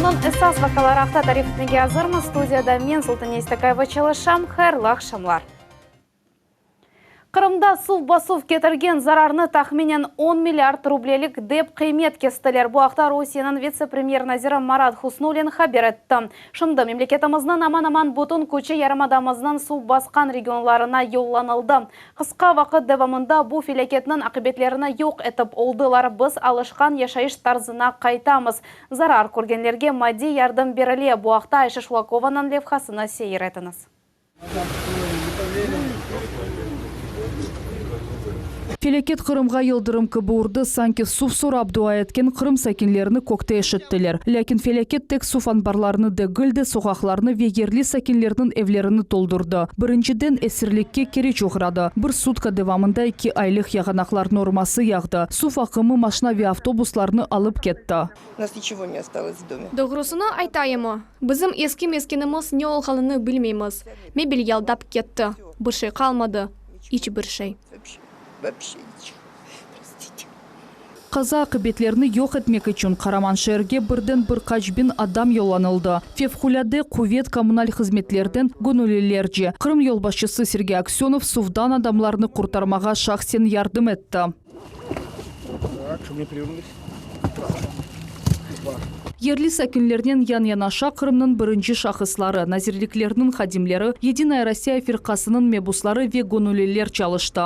Künniñ esas vaqiaları aqta tarif etmege azırmız. Studiyada men, Sultane İstakayeva, çalışam. Hayırlı aqşamlar. Qırımda suv basuv ketirgen zararnı tahminen on milliard rublelik dep qıymet kestiler. Bu aqta Rusiyeniñ vitse-premyer naziri Marat Husnullin haber etti. Şimdi memleketimizniñ aman-aman bütün küçü yarımadamıznıñ suv basqan regionlarına yollanıldı. Qısqa vaqıt devamında bu felâketniñ aqibetlerini yoq etip oldılar, biz alışqan yaşayış tarzına qaytamız. Zarar körgenlerge maddiy yardım berile. Bu aqta Ayşe Şulakovanıñ levhasını seyir etiñiz. Felâket Qırımğa yıldırım kibi urdı, sanki suv sorap dua etken Qırım sakinlerini kökte eşittiler. Lâkin felâket tek suv anbarlarını degil de, soqaqlarnı ve yerli sakinlerniñ evlerini toldurdı. Birinciden esirlikke Keriç oğradı. Bir sutka devamında eki aylıq yağanaqlar norması yağdı. Suv aqımı maşna ve avtobuslarnı alıp ketti. U nas niçego ne ostalos v dome. Doğrusını aytayımı, bizim eski meskenimiz ne olğanını bilmeymiz. Mebel yaldap ketti, bir şey qalmadı, iç bir şey. Qaza aqibetlerini yoq etmek içün qaraman şeerge birden bir qaç biñ adam yollanıldı. Fevqulâde quvet kommunal hızmetlerden göñüllilerce. Qırım yolbaşçısı Sergey Aksönov suvdan adamlarnı qurtarmağa şahsen yardım etti. Yerli sakinlernen yan-yanaşa Qırımnıñ birinci şahısları, nazirliklerniñ hadimleri, Yedinaya Rossiya firqasınıñ mebusları ve göñülliler çalıştı.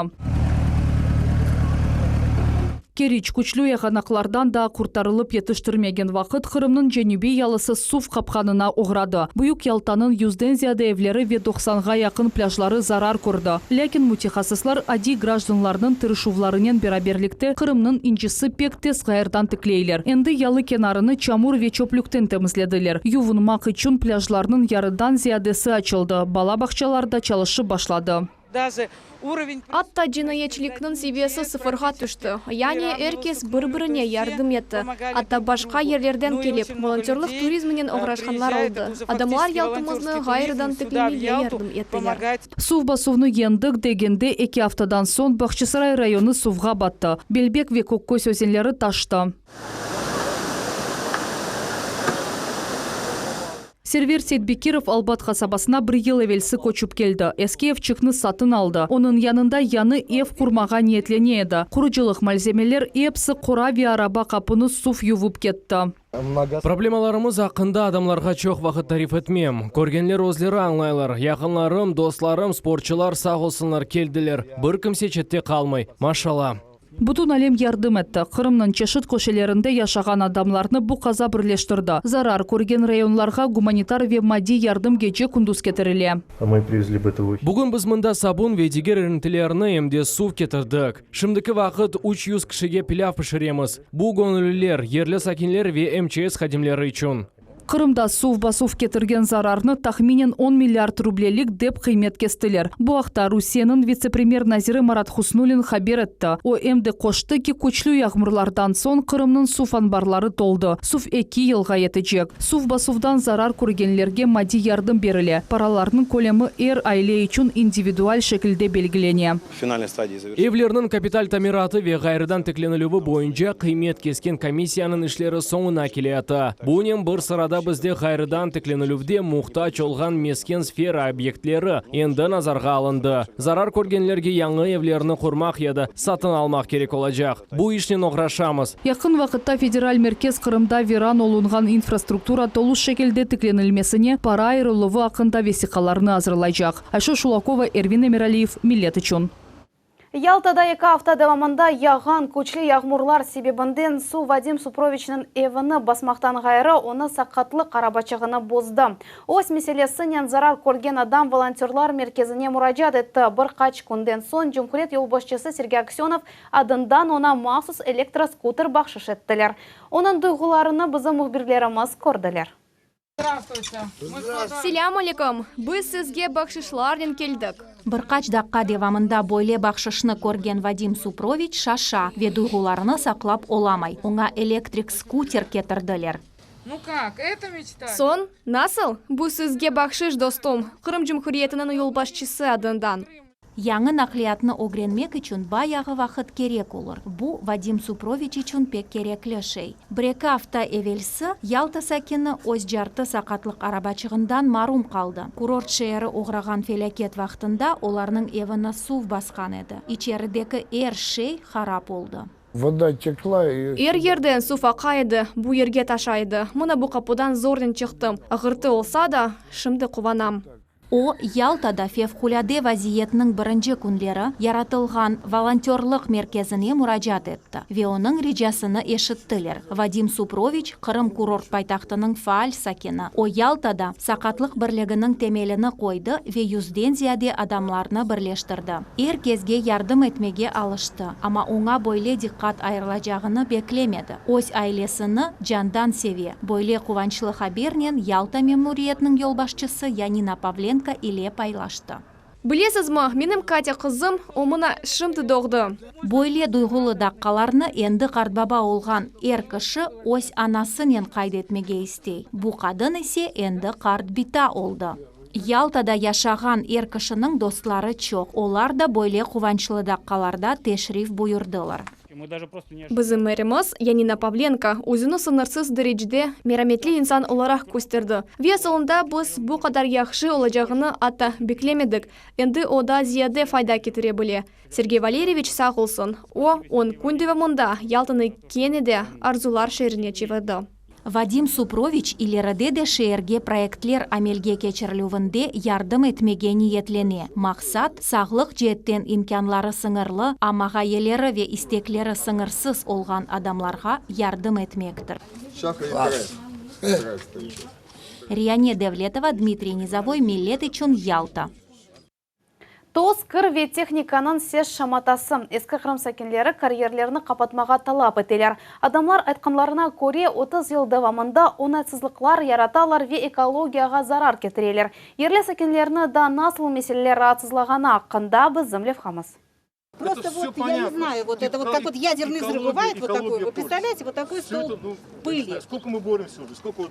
Keriç, küçlü yağanaqlardan daa qurtarılıp yetiştirmegen vaqıt Qırımnıñ cenübiy yalısı suv qapqanına oğradı. Büyük Yaltanıñ yüzden ziyade evleri ve doqsanğa yaqın plâjları zarar kördi. Lâkin mütehassıslar adiy grajdanlarnıñ tırışuvlarınen beraberlikte Qırımnıñ incisi pek tez ğayırdan tikleyler. Endi yalı kenarını çamur ve çöplükten temizlediler. Yuvunmaq içün plâjlarnıñ yarıdan ziyadesi açıldı, bala bağçalar da çalışıp başladı. Atta cinayetçilikniñ seviyesi sıfırğa tüşti. Yani er kes bir-birine yardım etti. Atta başqa yerlerden kelip, volontörlıq turizminen oğraşqanlar oldı. Adamlar Yaltımıznı ğayrıdan tiklemege yardım ettiler. Suv basuvnı yeñdik degende eki aftadan soñ Bağçasaray rayonı suvğa battı. Belbek ve Kökköz özenleri taştı. Server Seytbekirov Albat qasabasına bir yıl evelsi köçip keldi. Eski evçikni satın aldı. Onıñ yanında yañı ev qurmağa niyetlene edi. Qurucılıq malzemeler epsi qora ve araba qapunı suv yuvıp ketti. Problemalarımız aqqında adamlarğa çoq vaqıt tarif etmem. Körgenler özleri añlaylar. Yaqınlarım, dostlarım, sportçılar sağ olsunlar, keldiler. Bir kimse çette qalmay. Maşala. Bütün alem yardım etti. Qırımnıñ çeşit köşelerinde yaşağan adamlarnı bu qaza birleştirdi. Zarar körgen rayonlarğa gumanitar ve maddiy yardım gece-kündüz ketirile. Bugün biz mında sabun ve diger irintilerni, em de suv ketirdik. Şimdiki vaqıt 300 kişige pilâv pişiremiz. Bu göñülliler, yerli sakinler ve MÇS hadimleri içün. Qırımda suv basuv ketirgen zararnı tahminen on milliard rublelik dep qıymet kestiler. Bu aqta Rusiyeniñ vitse-premyer naziri Marat Husnullin haber etti. O em de qoştı ki, küçlü yağmurlardan soñ Qırımnıñ suv anbarları toldı, suv eki yılğa yetecek. Suv basuvdan zarar körgenlerge maddiy yardım berile, paralarnıñ kölemi er aile içün individual şekilde belgilene. Evlerniñ kapital tamiratı ve ğayrıdan tiklenilüvi boyunca qıymet kesken komissiyanıñ işleri soñuna keleyata. Bunen bir sırada bizde ğayrıdan tiklenilüvde muhtac olğan mesken sfera obyektleri endi nazarğa alındı. Zarar körgenlerge yañı evlerni qurmaq ya da satın almaq kerek olacaq. Bu işnen oğraşamız. Yaqın vaqıtta federal merkez Qırımda viran olunğan infrastruktura tolu şekilde tiklenilmesine para ayırıluvı aqqında vesiqalarnı azırlaycaq. Ayşe Şulakova, Ervin Emiraliyev, Millet içün. Yaltada eki afta devamında yağğan küçlü yağmurlar sebebinden suv Vadim Suproviçniñ evini basmaqtan ğayrı, onı saqatlıq arabaçığını bozdı. Öz meselesinen zarar körgen adam volontörlar merkezine muracaat etti. Bir qaç künden soñ cumhuriyet yolbaşçısı Sergey Aksönov adından oña mahsus elektroskuter bahşış ettiler. Onıñ duyğularını bizim mühbirlerimiz kördiler. Selâm aleyküm! Biz sizge bahşışlarnen keldik. Bir qaç daqqa devamında böyle bahşışnı körgen Vadim Suproviç şaşa ve duyğularını saqlap olamay. Oña elektrik skuter ketirdiler. Soñ, nasıl? Bu sizge bahşış, dostum, Qırım Cumhuriyetiniñ yolbaşçısı adından. Yañı naqliyatnı ögrenmek içün bayağı vaqıt kerek olur. Bu, Vadim Suproviç içün pek kerekli şey. Bir-eki afta evelsi Yalta sakini öz cartı saqatlıq arabaçığından marum qaldı. Kurort şeeri oğrağan felâket vaqtında olarnıñ evini suv basqan edi. İçerideki er şey harap oldı. Voda tekla i. Er yerden suv aqa edi, bu yerge taşa edi. Mına bu qapudan zornen çıqtım. Ağırtı olsa da, şimdi quvanam. O, Yaltada fevqulâde vaziyetniñ birinci künleri yaratılğan volontörlıq merkezine muracaat etti ve onıñ ricasını eşittiler. Vadim Suproviç, Qırım kurort paytahtınıñ faal sakini. O, Yaltada saqatlıq birliginiñ temelini qoydı ve yüzden ziyade adamlarnı birleştirdi. Er kesge yardım etmege alıştı, amma oña böyle diqqat ayırılacağını beklemedi. Öz ailesini candan seve. Böyle quvançlı habernen Yalta memuriyetiniñ yolbaşçısı Yanina Pavlenko ile paylaştı. Bilesizmi, menim Katya qızım, o mına şimdi doğdı. Böyle duyğulı daqqalarnı endi qartbaba olğan er kişi öz anasınen qayd etmege istey. Bu qadın ise endi qart bita oldı. Yaltada yaşağan er kişiniñ dostları çoq, olar da böyle quvançlı daqqalarda teşrif buyurdılar. Bizim merimiz Yanina Pavlenko özüni sıñırsız derecede merametli insan olaraq kösterdi. Ve asılında biz bu qadar yahşı olacağını atta beklemedik. Endi o daa ziyade fayda ketire bile. Sergey Valeryeviç sağ olsun, o, on kün devamında Yaltanı kene de arzular şeerine çevirdi. Vadim Suproviç ileride de şeerge proyektler amelge keçirilüvinde yardım etmege niyetlene. Maqsat, sağlıq ceetten imkânları sıñırlı, amma ğayeleri ve istekleri sıñırsız olğan adamlarğa yardım etmektir. Riyane Devletova, Dmitriy Nizovoy, Millet içün, Yalta. Toz, kir ve tehnikanıñ ses şamatası. Eski Qırım sakinleri karyerlerni qapatmağa talap eteler. Adamlar aytqanlarına köre, 30 yıl devamında oñaytsızlıqlar yaratalar ve ekologiyağa zarar ketireler. Yerli sakinlerni daa nasıl meseleler raatsızlağanı aqqında bizim levhamız. Просто вот, я не знаю, вот это вот как вот ядерный взрыв бывает вот такой, вы представляете, вот такой столб пыли. Сколько мы боремся уже, сколько вот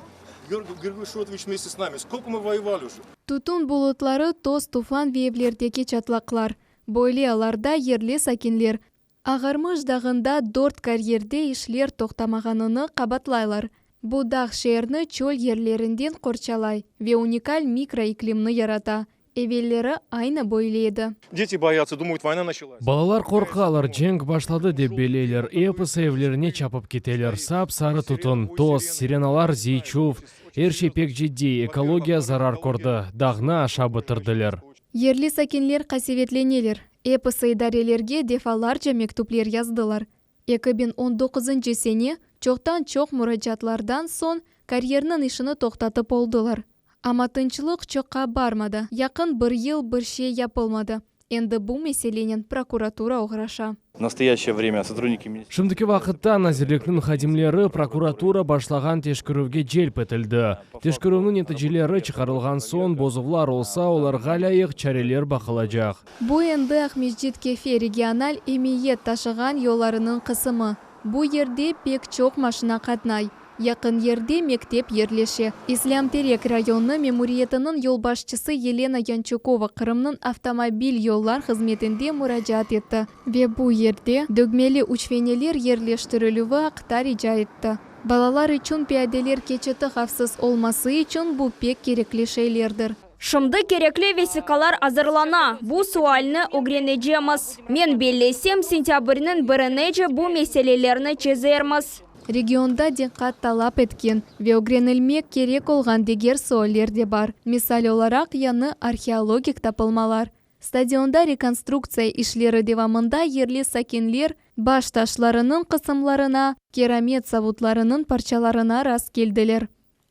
Георгий, Георгий Шотович вместе с нами, сколько мы воевали уже. Tütün bulutları, toz tufan ve evlerdeki çatlaqlar. Böyle allarda yerli sakinler Ağarmış dağında dört karyerde işler toqtamağanını qabaatlaylar. Bu dağ şeerni çöl yerlerinden qorçalay ve unikal mikroiklimni yarata. Evelleri aynı böyle edi. Дети боятся, думают, война началась. Balalar qorqalar, cenk başladı dep belleyler, episi evlerine çapıp keteler. Sap-sarı tütün, toz, sirenalar ziy-çuv. Er şey pek ciddiy, ekologiya zarar kördi, dağnı aşap bitirdiler. Yerli sakinler qasevetleneler, episi idarelerge defalarca mektüpler yazdılar. 2019-ncı sene çoqtan-çoq muracaatlardan soñ karyerniñ işini toqtatıp oldılar. Amma tınçlıq çoqqa barmadı, yaqın bir yıl bir şey yapılmadı. Endi bu meselenen prokuratura oğraşa. В настоящее время сотрудники Şimdiki vaqıtta nazirlikniñ hadimleri prokuratura başlağan teşkerüvge celp etildi. Teşkerüvniñ neticeleri çıqarılğan soñ, bozuvlar olsa, olarğa lâyıq çareler baqılacaq. Bu endi Aqmescit-Kefe regional emiyet taşığan yollarınıñ qısımı. Bu yerde pek çoq maşina qatnay. Yaqın yerde mektep yerleşe. İslâm Terek rayonı memuriyetiniñ yolbaşçısı Yelena Yançukova Qırımnıñ avtomobil yollar hızmetinde muracaat etti ve bu yerde dögmeli üçfeneler yerleştirilüvi aqta rica etti. Balalar içün piyadeler keçiti havfsız olması içün bu pek kerekli şeylerdir. Şimdi kerekli vesiqalar azırlana, bu sualni ögrenecemiz. Men bellesem, sentâbrniñ birinece bu meselelerni çezermiz. Regionda diqqat talap etken ve ögrenilmek kerek olğan diger sualler de bar, misal olaraq, yañı arheologik tapılmalar. Stadionda rekonstruktsiya işleri devamında yerli sakinler baş taşlarınıñ qısımlarına, keramet savutlarınıñ parçalarına rast keldiler.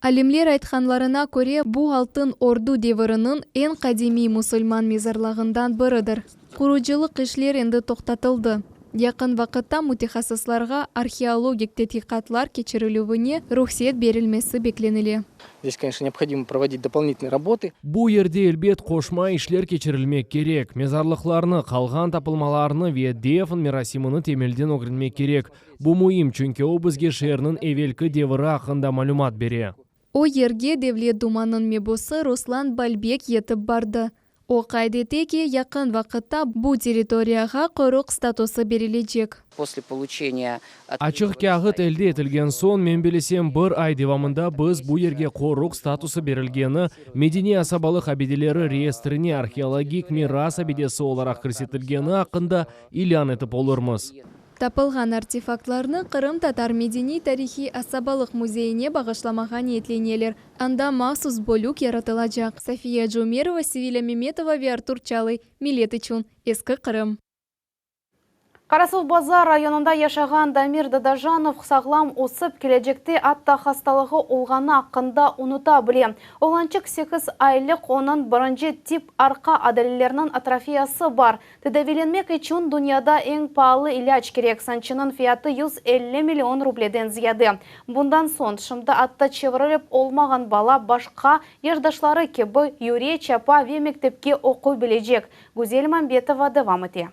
Alimler aytqanlarına köre, bu Altın Ordu deviriniñ eñ qadimiy musulman mezarlığından biridir. Qurucılıq işler endi toqtatıldı. Yaqın vaqıtta mütehassıslarğa arheologik tedqiqatlar keçirilüvine ruhset berilmesi beklenile. Здесь, конечно, необходимо проводить дополнительные работы. Bu yerde, elbet, qoşma işler keçirilmek kerek. Mezarlıqlarnı, qalğan tapılmalarnı ve defn merasimini temelden ögrenmek kerek. Bu müim, çünki o bizge şeerniñ evelki deviri aqqında malümat bere. O yerge Devlet Dumanıñ mebusı Ruslan Balbek yetip bardı. O qayd ete ki, yaqın vaqıtta bu territoriyağa qoruq statusı berilecek. После получения Açıq kâğıt elde etilgen soñ, men bilesem, bir ay devamında biz bu yerge qoruq statusı berilgeni, medeniy asabalıq abideleri reyestrine arheologik miras abidesi olaraq kirsetilgeni aqqında ilân etip olurmız. Tapılğan artefaktlarnı Qırımtatar medeniy-tarihiy asabalıq müzeyine bağışlamağa niyetleneler. Anda mahsus bölük yaratılacaq. Safiye Aciumerova, Sevilâ Memetova ve Artur Çalıy, Millet içün, Eski Qırım. Qarasuvbazar rayonında yaşağan Damir Dadajanov sağlam ösip, kelecekte atta hastalığı olğanı aqqında unuta bile. Oğlançıq sekiz aylıq, onıñ birinci tip arqa adaleleriniñ atrofiyası bar. Tedaviylenmek içün dünyada eñ paalı ilâc kerek, sançınıñ fiyatı 150 million rubleden ziyade. Bundan soñ, şimdi atta çevirilip olmağan bala başqa yaşdaşları kibi yüre, çapa ve mektepke oquy bilecek. Güzel Mambetova devam ete.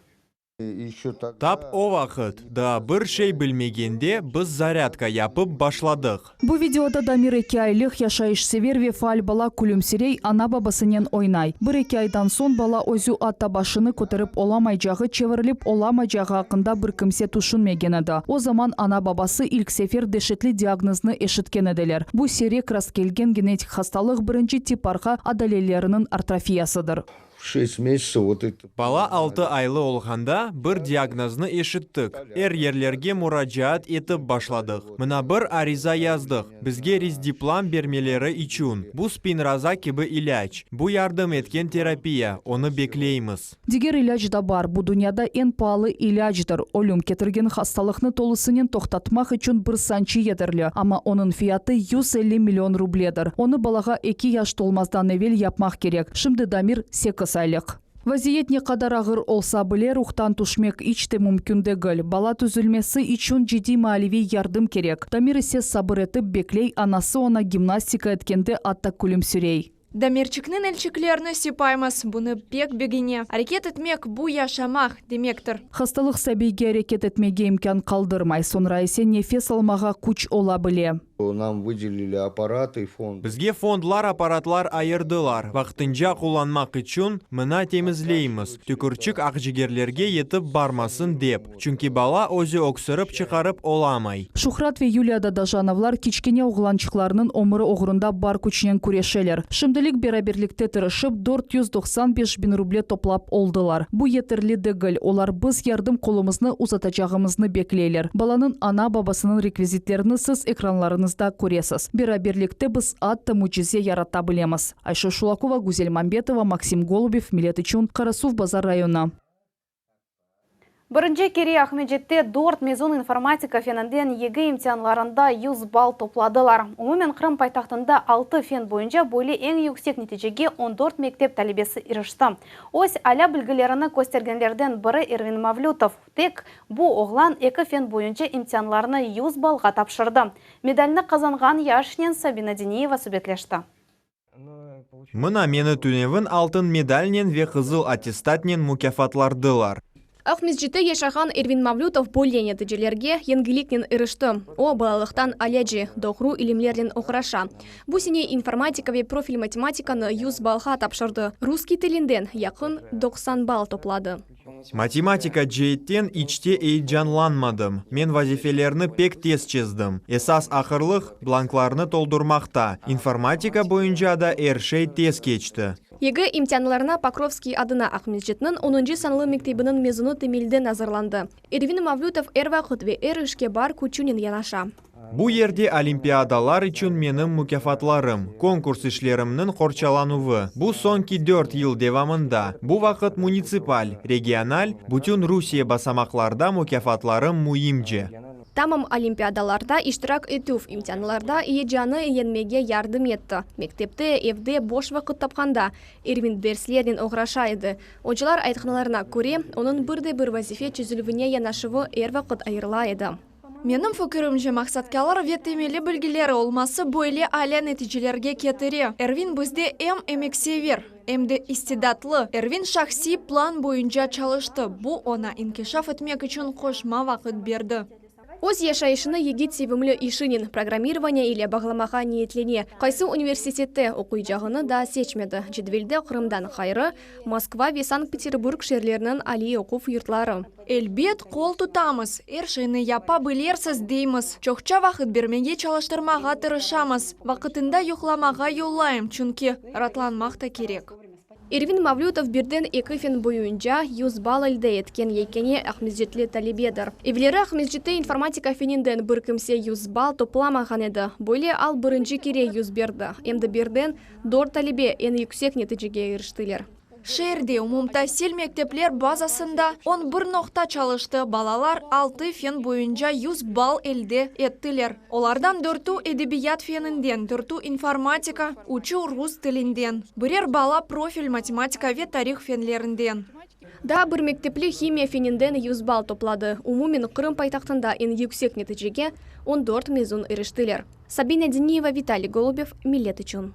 Tap o vaqıt, daa bir şey bilmegende, biz zarâdka yapıp başladıq. Bu videoda Damir eki aylıq, yaşayışsever ve faal bala külümsirey, ana-babasınen oynay. Bir-eki aydan soñ bala özü atta başını köterip olamaycağı, çevirilip olamacağı aqqında bir kimse tüşünmegen edi. O zaman ana-babası ilk sefer deşetli diagnoznı eşitken ediler. Bu siyrek rastkelgen genetik hastalıq birinci tip arqa adaleleriniñ artrofiyasıdır. Şest mesyatsov vot eto. Bala altı aylı olğanda bir diagnoznı eşittik. Er yerlerge muracaat etip başladıq. Mına bir ariza yazdıq, bizge Risdiplam bermeleri içün. Bu Spinraza kibi ilâc. Bu yardım etken terapiya, onı bekleymiz. Diger ilâc da bar, bu dünyada eñ paalı ilâcdır. Ölüm ketirgen hastalıqnı tolusınen toqtatmaq içün bir sançı yeterli, amma onıñ fiyatı 150 million rubledir. Onı balağa eki yaş tolmazdan evel yapmaq kerek. Şimdi Damir sekiz aylıq. Vaziyet ne qadar ağır olsa bile, ruhtan tüşmek iç te mümkün degil. Bala tüzülmesi içün ciddiy maliyeviy yardım kerek. Damir ise sabır etip bekley, anası oña gimnastika etkende atta külümsirey. Damirçikniñ elçiklerini sıpaymız, bunı pek begene. Areket etmek, bu yaşamaq demektir. Hastalıq sabiyge areket etmege imkân qaldırmay, soñra ise nefes almağa küç ola bile. Нам выделили аппараты, фонд. Bizge fondlar apparatlar ayırdılar, vaqtınca qullanmaq içün, mına temizleymiz, tükürçik aqcigerlerge yetip barmasın dep, çünki bala özü öksürip çıqarıp olamay. Şuhrat ve Yuliya Dadajanovlar kiçkene oğlançıqlarınıñ ömüri oğrunda bar küçnen küreşeler. Şimdilik beraberlikte tırışıp, 495 biñ ruble toplap oldılar. Bu yeterli degil, olar biz yardım qolumıznı uzatacağımıznı bekleyler. Balanıñ ana-babasınıñ rekvizitlerini siz ekranlarıñızda köresiz. Beraberlikte biz atta mücize yarata bilemiz. Ayşe Şulakova, Güzel Mambetova, Maksim Golubev, Millet içün, Qarasuvbazar rayonı. Birinci kere Aqmescitte dört mezun informatika feninden YGE imtianlarında 100 ball topladılar. Umumen Qırım paytahtında altı fen boyunca böyle eñ yüksek neticege 14 mektep talebesi irişti. Öz alâ bilgilerini köstergenlerden biri Ervin Mavlütov. Tek bu oğlan eki fen boyunca imtianlarını 100 ballğa tapşırdı. Medalni qazanğan yaşnen Sabina Diniyeva subetleşti. Mına meni tünevin altın medalnen ve qızıl attestatnen mukâfatladılar. Aqmescitte yaşağan Ervin Mavlütov böyle neticelerge yengilliknen irişti. O, balalıqtan alâcı, doğru ilimlernen oğraşa. Bu sene informatika ve profil matematikanı 100 ballğa tapşırdı. Russkiy tilinden yaqın 90 ball topladı. Matematika ceetten iç te eyecanlanmadım. Men vazifelerni pek tez çezdim. Esas ağırlıq blanklarnı toldurmaqta. Informatika boyunca da er şey tez keçti. YGE imtianlarına Pokrovskiy adına Aqmescitniñ onuncı sanlı mektebiniñ mezunı temelden azırlandı. Ervin Mavlütov er vaqıt ve er işke bar küçünen yanaşa. Bu yerde olimpiadalar içün menim mukâfatlarım, konkurs işlerimniñ qorçalanuvı. Bu soñki dört yıl devamında, bu vaqıt munitsipal, regional, bütün Rusiye basamaqlarda mukâfatlarım müimce. Tamam olimpiadalarda iştirak etüv imtianlarda eyecanı yeñmege yardım etti. Mektepte, evde boş vaqıt tapqanda, Ervin derslernen oğraşa edi. Ocalar aytqanlarına köre, onıñ bir de bir vazife çezilüvine yanaşuvı er vaqıt ayırıla edi. Menim fikirimce, maqsatkârlar ve temelli bilgileri olması böyle alâ neticelerge ketire. Ervin bizde em emeksever, em de istidatlı. Ervin şahsiy plan boyunca çalıştı, bu oña inkişaf etmek içün qoşma vaqıt berdi. Öz yaşayışını yigit sevimli işinen, programmirovaniye ile bağlamağa niyetlene. Qaysı universitette oquycağını daa seçmedi. Cedvelde Qırımdan ğayrı, Moskva ve Sankt-Peterburg şeerleriniñ aliy oquv yurtları. Elbet, qol tutamız, er şeyni yapa bilersiz, deymiz. Çoqça vaqıt bermege çalıştırmağa tırışamız. Vaqıtında yuqlamağa yollayım, çünki raatlanmaq ta kerek. Ervin Mavlütov birden eki fen boyunca 100 ball elde etken yekâne aqmescitli talebedir. Evelleri Aqmescitte informatika feninden bir kimse 100 ball toplamağan edi. Böyle al birinci kere yüz berdi. Endi birden dört talebe eñ yüksek neticege iriştiler. Şeerde umumtasil mektepler bazasında on bir noqta çalıştı, balalar altı fen boyunca 100 ball elde ettiler. Olardan dörtü edebiyat feninden, dörtü informatika, üçü rus tilinden. Birer bala profil matematika ve tarih fenlerinden. Daa bir mektepli himiya feninden 100 ball topladı. Umumen Qırım paytahtında eñ yüksek neticege on dört mezun iriştiler. Sabina Diniyeva, Vitaliy Golubev, Millet içün.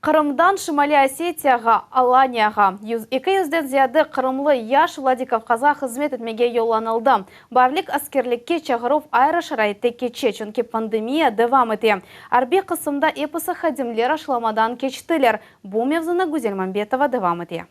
Qırımdan Şimaliy Osetiyağa, Alaniyağa 200-den ziyade qırımlı yaş Vladikavkazğa hızmet etmege yollanıldı. Baarlik askerlikke çağıruv ayrı şaraitte keçe, çünki pandemiya devam ete. Arbiy qısımda episi hadimler aşılamadan keçtiler. Bu mevzunı Güzel Mambetova devam ete.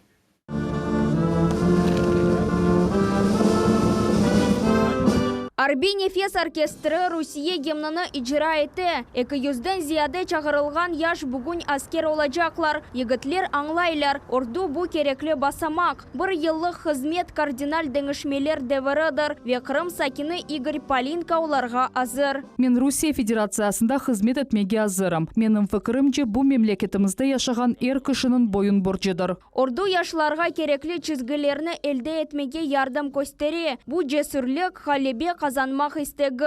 Arbiy nefes orkestri Rusiye gimnini icra ete. 200-den ziyade çağırılğan yaş bugün asker olacaqlar. Yigitler añlaylar, ordu bu kerekli basamaq. Bir yıllıq hızmet kardinal deñişmeler deviridir ve Qırım sakini İgor Palinka olarğa azır. Men Rusiye Federatsiyasında hızmet etmege azırım. Menim fikirimce, bu memleketimizde yaşağan er kişiniñ boyun borcudır. Ordu yaşlarğa kerekli çizgilerni elde etmege yardım köstere. Bu cesürlik, ğalebe qazanmaq istegi.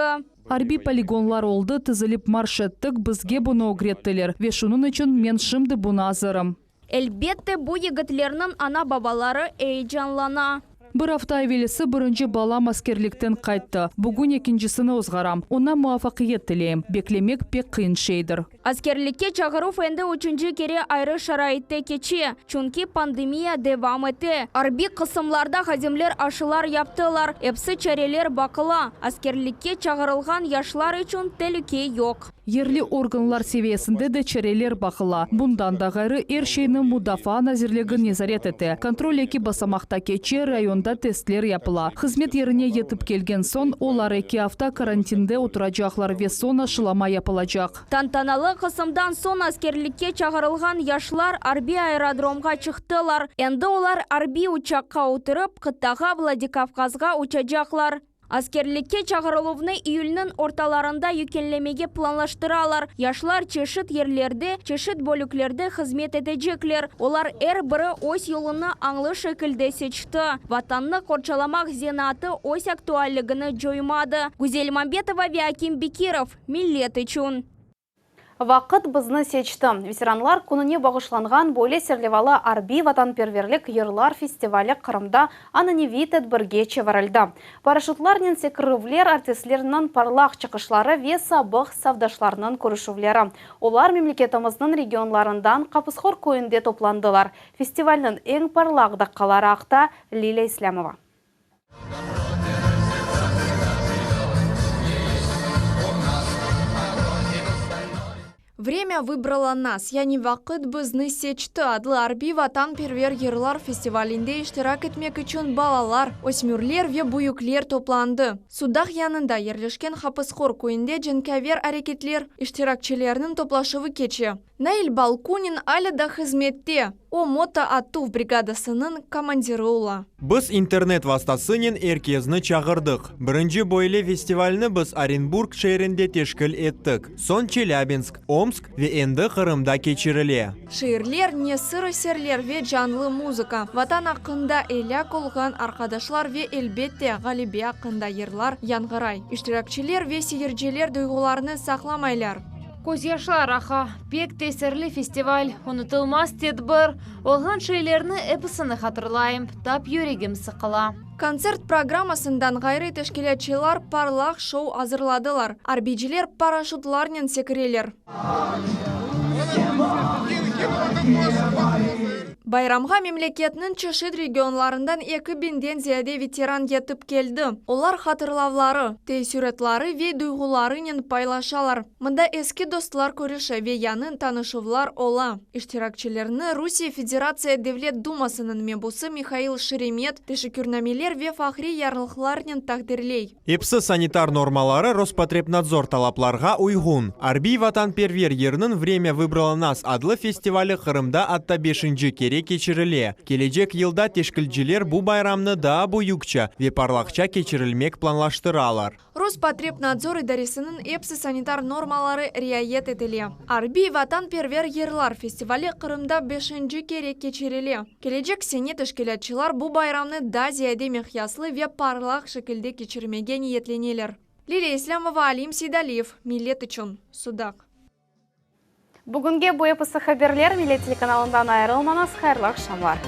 Arbiy poligonlar oldı, tizilip marş ettik, bizge bunı ögrettiler. Ve şunıñ içün men şimdi buña azırım. Elbette, bu yigitlerniñ ana-babaları eyecanlana. Bir afta evelsi birinci balam askerlikten qayttı. Bugün ekincisini ozğaram. Oña muvafaqiyet tileyim. Beklemek pek qıyın şeydir. Askerlikke çağıruv endi üçünci kere ayrı şaraitte keçe, çünki pandemiya devam ete. Arbiy qısımlarda hadimler aşılar yaptılar, episi çareler baqıla. Askerlikke çağırılğan yaşlar içün telüke yoq. Yerli organlar seviyesinde de çareler baqıla. Bundan da ğayrı, er şeyni Mudafaa nazirligi nezaret ete. Kontrol eki basamaqta keçe, rayonda testler yapıla. Hızmet yerine yetip kelgen soñ, olar eki afta karantinde oturacaqlar ve soñ aşılama yapılacaq. Tantanalı qısımdan soñ askerlikke çağırılğan yaşlar arbiy aerodromğa çıqtılar. Endi olar arbiy uçaqqa oturıp, qıtağa Vladikavkazğa uçacaqlar. Askerlikke çağırıluvnı iyülniñ ortalarında yekünlemege planlaştıralar. Yaşlar çeşit yerlerde, çeşit bölüklerde hızmet etecekler. Olar er biri öz yolunı añlı şekilde seçti. Vatannı qorçalamaq zenaatı öz aktualligini coymadı. Güzel Mambetova ve Akim Bekirov, Millet içün. Vaqıt bizni seçti. Veteranlar kününe bağışlanğan böyle serlevalı arbiy vatanperverlik yırlar festivali Qırımda ananeviy tedbirge çevirildi. Paraşütlarnen sekirüvler, artistlerniñ parlaq çıqışları ve sabıq safdaşlarnıñ körüşüvleri. Olar memleketimizniñ regionlarından Qapıshor köyünde toplandılar. Festivalniñ eñ parlaq daqqaları aqta Lilâ İslâmova. Vremya vıbralo nas, yani Vaqıt bizni seçti adlı arbiy vatanperver yırlar festivalinde iştirak etmek içün balalar, ösmürler ve büyükler toplandı. Sudaq yanında yerleşken Hapıshor köyünde cenkâver areketler iştirakçileriniñ toplaşuvı keçe. Nail Balkunin alâ da hızmette, o, moto atuv brigadasınıñ komandiri ola. Biz internet vastasınen er kesni çağırdıq. Birinci böyle festivalni biz Orenburg şeerinde teşkil ettik, soñ Çelâbinsk, Omsk ve endi Qırımda keçirile. Şiirler, nesir eserler ve canlı muzıka, Vatan aqqında, elâk olğan arqadaşlar ve, elbette, ğalebe aqqında yırlar yañğıray. İştirakçiler ve seyirciler duyğularını saqlamaylar. Közyaşlar aqa. Pek tesirli festival, unutılmaz tedbir. Olğan şeylerni episini hatırlayım, tap yüregim sıqıla. Kontsert programmasından ğayrı teşkilâtçılar parlaq şou azırladılar, arbiyciler paraşütlarnen sekireler. Bayramğa memleketniñ çeşit regionlarından eki biñden ziyade veteran yetip keldi. Olar hatırlavları, teessüratları ve duyğularınen paylaşalar. Mında eski dostlar körüşe ve yañı tanışuvlar ola. İştirakçilerni Rusiye Federatsiya Devlet Dumasınıñ mebusı Mihail Şeremet teşekkürnameler ve fahriy yarlıqlarnen taqdirley. Episi sanitar normaları Rospotrebnadzor talaplarğa uyğun. Arbiy vatanperver yırnıñ Vremya vıbralo nas adlı festivali Qırımda atta beşinci kere keçirile. Kelecek yılda teşkilciler bu bayramnı daa büyükçe ve parlaqça keçirilmek planlaştıralar. Rospotrebnadzor idaresiniñ epsi sanitar normaları riayet etile. Arbiy vatanperver yırlar festivali Qırımda beşinci kere keçirile. Kelecek sene teşkilâtçılar bu bayramnı daa ziyade miqyaslı ve parlaq şekilde keçirmege niyetleneler. Liliya İslâmova, Alim Seydaliyev, Millet içün, Sudaq. Bugünge bu episi haberler, Millet telekanalından ayırılmañız, hayırlı aqşamlar.